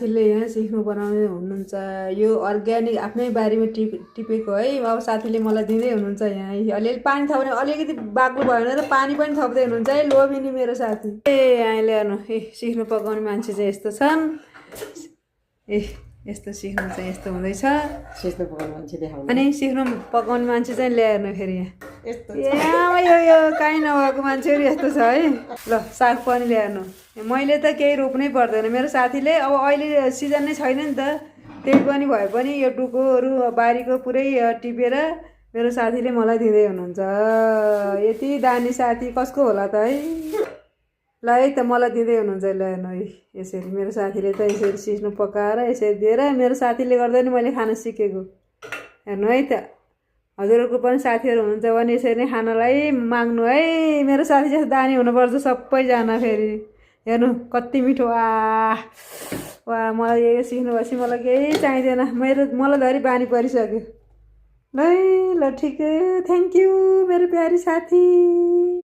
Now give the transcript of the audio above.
साथीले यहाँ सिक्नु बनाउने हुनुहुन्छ यो अर्ग्यानिक आफ्नै बारीमा टिपेको है अब साथीले मलाई दिँदै हुनुहुन्छ यहाँ अलिअलि पानी थप्ने अलिकति बाक्लो भयो भने त पानी पनि थप्दै हुनुहुन्छ है लोभिनी मेरो साथी ए यहाँ ल्याउनु ए सिक्नु पकाउने मान्छे चाहिँ यस्तो छन् ए यस्तो सिक्नु चाहिँ यस्तो हुँदैछ सिक्नु पकाउने मान्छे देखाउनु अनि सिक्नु पकाउने मान्छे चाहिँ ल्याउनु फेरि यस्तो यहाँ यो काहीँ नभएको मान्छेहरू यस्तो छ है ल साग पनि ल्याउनु मैले त केही रोप्नै पर्दैन मेरो साथीले अब अहिले सिजन नै छैन नि त त्यही पनि भए पनि यो डुकोहरू बारीको पुरै टिपेर मेरो साथीले मलाई दिँदै हुनुहुन्छ यति दानी साथी कसको होला त है ल है त मलाई दिँदै हुनुहुन्छ ल्याउनु है यसरी मेरो साथीले त यसरी सिस्नु पकाएर यसरी दिएर मेरो साथीले गर्दा नि मैले खान सिकेको हेर्नु है त हजुरहरूको पनि साथीहरू हुनुहुन्छ भने यसरी नै खानलाई माग्नु है मेरो साथी जस्तो दानी हुनुपर्छ सबैजना फेरि हेर्नु कति मिठो वाह मलाई यो सिक्नुभएपछि मलाई केही चाहिँदैन मलाई धरि बानी परिसक्यो ल ल ठिकै थ्याङ्क यू मेरो प्यारी साथी।